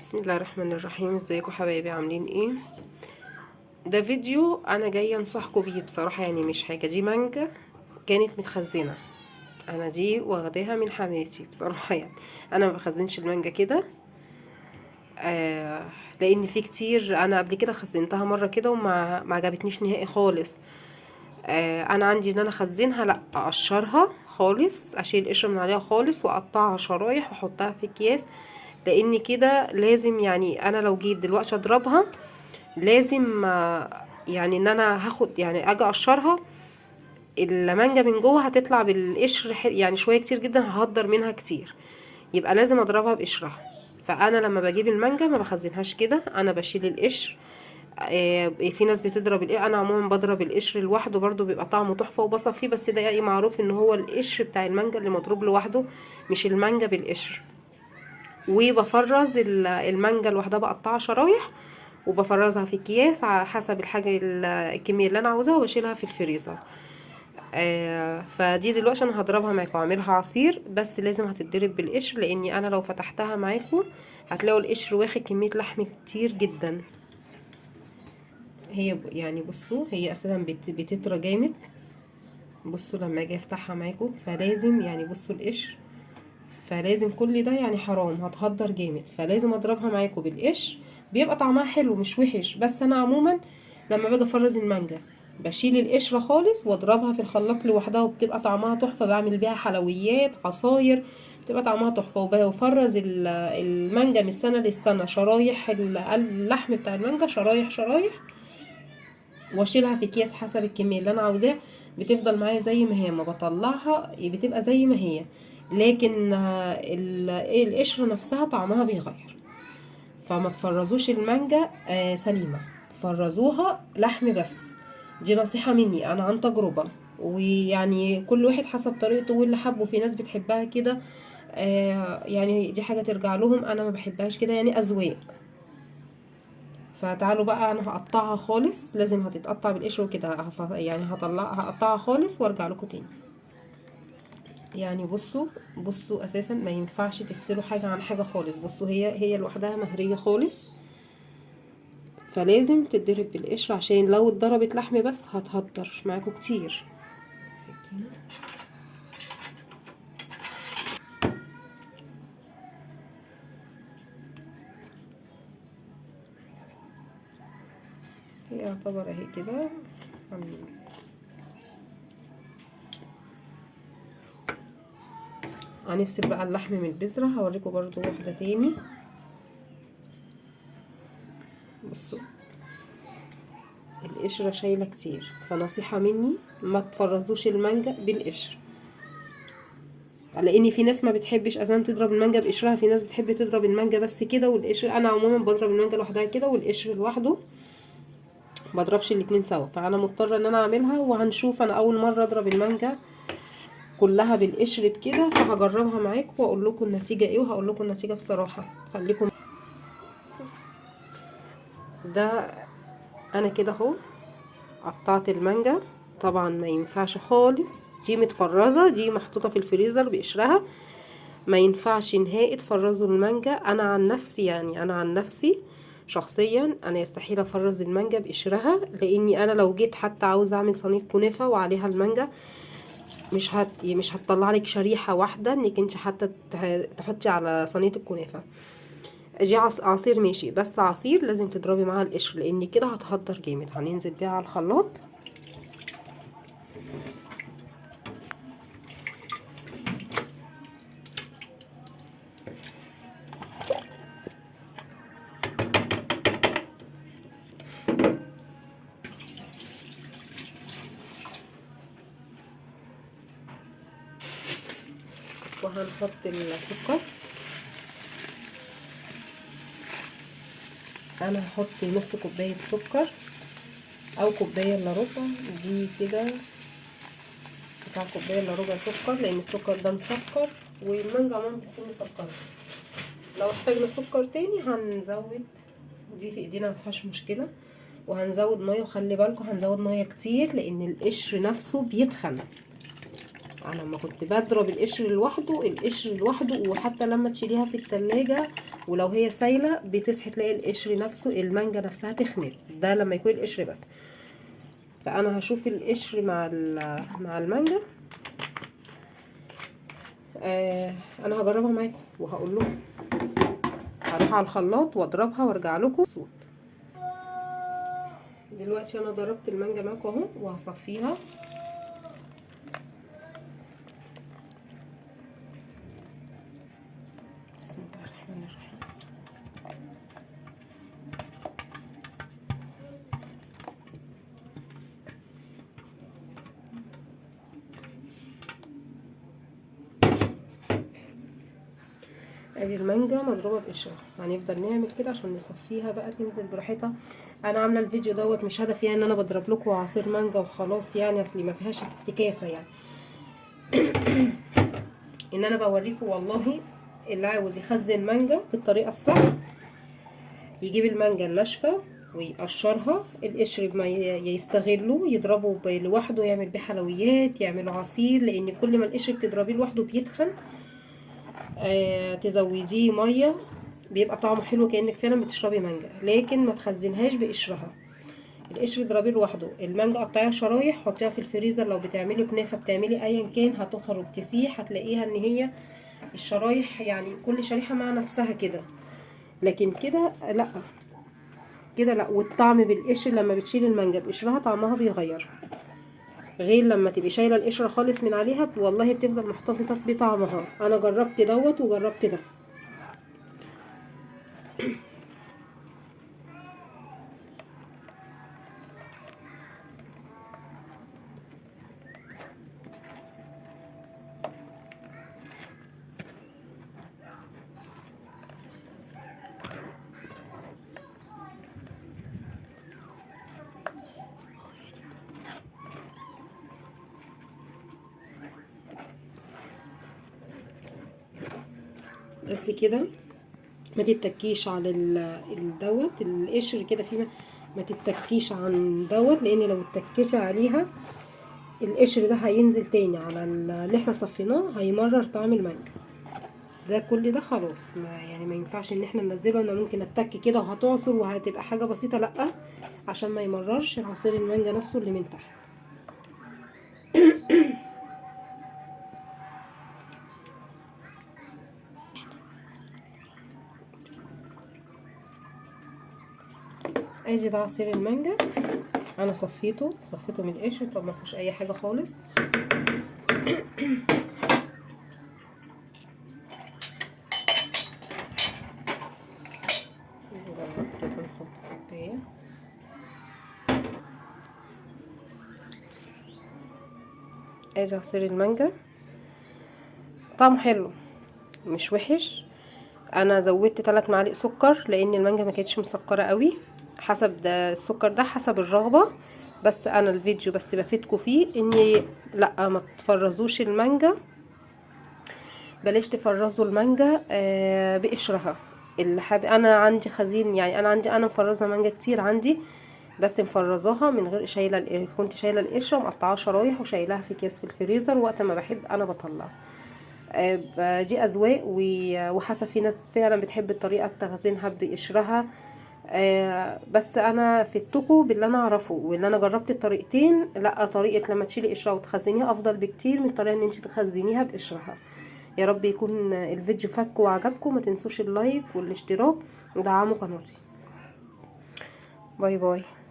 بسم الله الرحمن الرحيم. ازيكم حبايبي؟ عاملين ايه؟ ده فيديو انا جاية انصحكم بيه بصراحة، يعني مش حاجة. دي مانجا كانت متخزنه، انا دي واخداها من حماتي بصراحة، يعني انا ما بخزنش المانجا كده، آه لان في كتير. انا قبل كده خزنتها مرة كده وما ما عجبتنيش نهائي خالص. انا عندي ان انا اخزنها، لا اقشرها خالص، اشيل القشر من عليها خالص واقطعها شرايح واحطها في اكياس، لان كده لازم. يعني انا لو جيت دلوقتي اضربها لازم، يعني ان انا هاخد، يعني اجي اقشرها المانجا من جوه هتطلع بالقشر، يعني شوية كتير جدا ههدر منها كتير، يبقى لازم اضربها بقشرها. فانا لما بجيب المانجا ما بخزنهاش كده، انا بشيل القشر. في ناس بتضرب القشر، انا عموما بضرب القشر لوحده برضو بيبقى طعمه تحفة وبصفيه، بس ده يعني معروف ان هو القشر بتاع المانجا اللي مضروب لوحده، مش المانجا بالقشر. وبفرز المانجا لوحدها، بقطعها شرايح وبفرزها في اكياس على حسب الحاجة الكمية اللي انا عاوزاها، وبشيلها في الفريزر. فدي دلوقتي انا هضربها معاكم واعملها عصير، بس لازم هتتضرب بالقشر، لاني انا لو فتحتها معاكم هتلاقوا القشر واخد كمية لحم كتير جدا. هي يعني بصوا، هي اساسا بتطرى جامد. بصوا لما اجي افتحها معاكم، فلازم يعني بصوا القشر، فلازم كل ده يعني حرام هتهدر جامد، فلازم اضربها معاكم بالقشر. بيبقى طعمها حلو مش وحش، بس انا عموما لما باجي افرز المانجا بشيل القشرة خالص واضربها في الخلاط لوحدها، وبتبقى طعمها تحفة. بعمل بيها حلويات، عصاير، بتبقى طعمها تحفة. وبفرز المانجا من السنة للسنة شرايح، اللحم بتاع المانجا شرايح شرايح، واشيلها في اكياس حسب الكمية اللي انا عاوزاها. بتفضل معايا زي ما هي، ما بطلعها بتبقى زي ما هي، لكن القشرة نفسها طعمها بيغير. فما تفرزوش المانجا سليمة، فرزوها لحم بس. دي نصيحة مني انا عن تجربة، ويعني كل واحد حسب طريقته واللي حبه. في ناس بتحبها كده، يعني دي حاجة ترجع لهم، انا ما بحبهاش كده، يعني اذواق. فتعالوا بقى انا هقطعها خالص، لازم هتتقطع بالقشر وكده، يعني هقطعها خالص وارجع لكم تاني. يعني بصوا اساسا ما ينفعش تفصلوا حاجة عن حاجة خالص. بصوا هي لوحدها مهريه خالص، فلازم تتضرب بالقشر، عشان لو اتضربت لحم بس هتهدر معاكم كتير. سكينة. هي يعتبر اهي كده. هنفصل بقى اللحم من البذرة، هوريكم برضو واحدة تاني. بصوا القشرة شايلة كتير، فنصيحة مني ما تفرزوش المانجا بالقشر، لان في ناس ما بتحبش اصلا تضرب المانجا بقشرها، في ناس بتحب تضرب المانجا بس كده والقشر. انا عموما بضرب المانجا لوحدها كده والقشر لوحده، ما بضربش الاتنين سوا، فانا مضطرة ان انا اعملها وهنشوف. انا اول مرة اضرب المانجا كلها بالقشر بكده، فهجربها معاكم واقول لكم النتيجة ايه، وهقول لكم النتيجة بصراحة. خليكم ده. انا كده اهو قطعت المانجا، طبعا ما ينفعش خالص، دي متفرزه، دي محطوطة في الفريزر بقشرها، ما ينفعش نهائي تفرزوا المانجا. انا عن نفسي، يعني انا عن نفسي شخصيا انا يستحيل افرز المانجا بقشرها، لاني انا لو جيت حتى عاوزه اعمل صينية كنافه وعليها المانجا مش هتطلع لك شريحة واحدة انك انت حتى تحطي على صينية الكنافه. دي عصير ماشي، بس عصير لازم تضربي معاها القشر، لان كده هتهدر جامد. هننزل بيها على الخلاط. وهنحط السكر، انا هحط نص كوباية سكر او كوباية الا ربع، دي كده بتاع كوباية الا ربع سكر، لان السكر ده مسكر والمانجا عموما بتكون مسكره. لو احتاجنا سكر تاني هنزود، دي في ايدينا ما فيهاش مشكلة. وهنزود مية، وخلي بالكم هنزود مية كتير لان القشر نفسه بيتخن. انا لما كنت بضرب القشر لوحده، القشر لوحده، وحتى لما تشيليها في التلاجة ولو هي سايله بتصحي تلاقي القشر نفسه، المانجا نفسها تخنت، ده لما يكون القشر بس. فانا هشوف القشر مع المانجا. انا هجربها معاكم وهقول لكم. هروح على الخلاط واضربها وارجع لكم صوت. دلوقتي انا ضربت المانجا معاكم اهو، وهصفيها. بسم الله الرحمن الرحيم. ادي المانجا مضروبة بقشرها. هنفضل نعمل كده عشان نصفيها بقى تنزل براحتها. انا عامله الفيديو دوت مش هدفي يعني ان انا بضرب لكم عصير مانجا وخلاص، يعني اصلي ما فيهاش افتكاسه، يعني ان انا بوريكم والله. اللي عاوز يخزن مانجا بالطريقة الصح يجيب المانجا الناشفه ويقشرها، القشر ما يستغله، يضربه لوحده، يعمل بيه حلويات، يعمل عصير، لان كل ما القشر بتضربيه لوحده بيتخن. تزوديه مية بيبقى طعمه حلو كانك فعلا بتشربي مانجا. لكن ما تخزنهاش بقشرها، القشر اضربيه لوحده. المانجا قطعيها شرايح، حطيها في الفريزر، لو بتعملي كنافه بتعملي ايا كان هتخرج تسيح، هتلاقيها ان هي الشرايح يعني كل شريحة مع نفسها كده. لكن كده لا، كده لا. والطعم بالقشر لما بتشيل المانجا بقشرها طعمها بيغير، غير لما تبقي شايله القشرة خالص من عليها، والله بتفضل محتفظة بطعمها. انا جربت دوت وجربت ده. بس كده ما تتكيش على الدوت القشر كده، فيه ما تتكيش عن دوت، لان لو اتكيتي عليها القشر ده هينزل تاني على اللي احنا صفيناه، هيمرر طعم المانجا ده كل ده خلاص. ما يعني ما ينفعش ان احنا ننزله. انا ممكن اتك كده وهتعصر وهتبقى حاجة بسيطة، لا، عشان ما يمررش عصير المانجا نفسه اللي من تحت. ادي ده عصير المانجا، انا صفيته من القشر، طب ما فيهوش اي حاجة خالص. نجرب كده نصب كوباية. ادي عصير المانجا، طعمه حلو مش وحش. انا زودت 3 معالق سكر لان المانجا ما كانتش مسكره قوي، حسب ده السكر ده حسب الرغبة. بس انا الفيديو بس بفيدكم فيه اني لا ما تفرزوش المانجا، بلاش تفرزوا المانجا بقشرها. اللي حابب، انا عندي خزين، يعني انا عندي، انا مفرزه مانجا كتير عندي، بس مفرزاها من غير شايله، كنت شايله القشرة ومقطعاها شرايح وشايلاها في اكياس في الفريزر، وقت ما بحب انا بطلعها. دي اذواق وحسب، في ناس فعلا بتحب الطريقة تخزينها بقشرها، بس انا فدتكم باللي انا اعرفه واللي انا جربت الطريقتين. لا، طريقه لما تشيلي قشرها وتخزنيها افضل بكتير من طريقه ان انت تخزنيها بقشرها. يا رب يكون الفيديو فاتكم وعجبكم، ما تنسوش ال like والاشتراك ودعموا قناتي. bye bye.